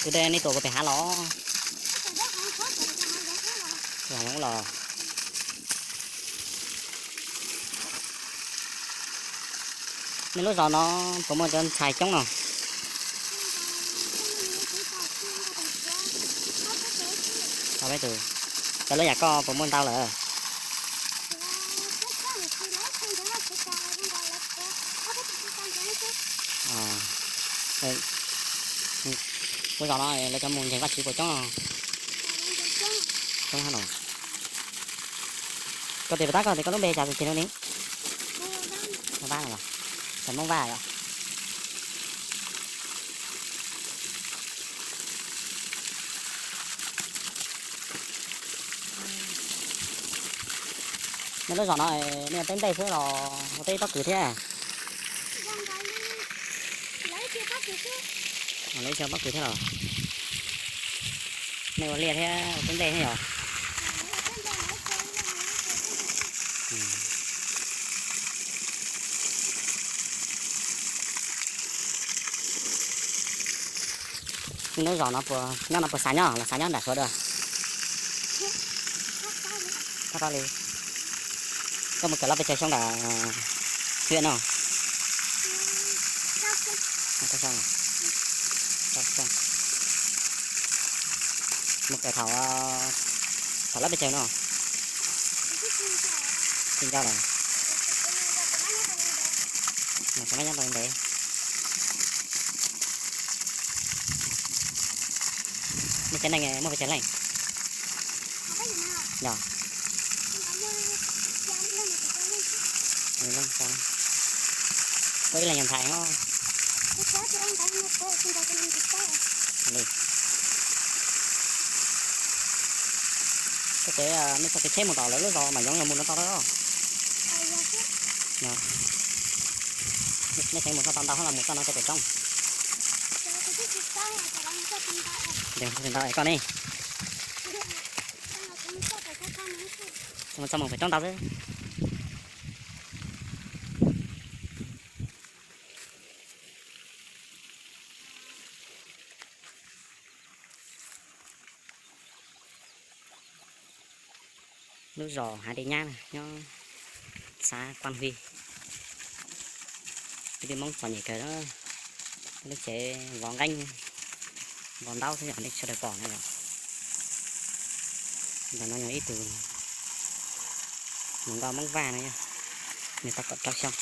Tus dej nej tua puas pem hav los? Los. Nej lub zos no puas muaj cov ntxhais coob no? Tau peb tus. Cov lub yam koj puas muaj ntau lawm? Lub zos no lawv cov mus ntseeg Vajtswv puas coob no? Coob hab los. Koj tias puas tab koj tias koj lub npe cas tis no ne? Vaj los? Cov Hmoob Vaj yom. Nej lub zos no nej ua teb ntej xwb los ua teb pob kws thiab? Lawv ib txhia pob kws thiab los? Nej ua liaj thiab ua teb ntej thiab yog? Nej lub zos no puas nyob no puas xav nyob los xav nyob nram Suav dua? Tau li. Koj mus kawm laj pes tsawg xyoo nram Suav no? Mus kawm thaum, thaum laj pes tsawg no? Tsis nco lawm. Nyob tau ntev. Nej tsev neeg muaj pes tsawg leej? Yog, koj ib leeg yog ntxhais os. Koj tsev, nej txoj kev tsheb mus tom lawv lub zos Mam Yoov yog mus no tau lawm? Nej tseem mus txog tau ntau hab los mus txoj no tej pem roob? Ntau es koj ne? Mus txog mus pem roob ntau xwb. Lub zos Hav Dej Nyab nyob xav Quang Huy. Ib tug Hmoob txom nyem kawg, lub tsev vov nqeeb, vov ntaub xwb yog nej sawv daws pom na yom. Ntawm no yog ib tug hluas nkauj Hmoob Vaj no, nws tau kaum rau xyoo.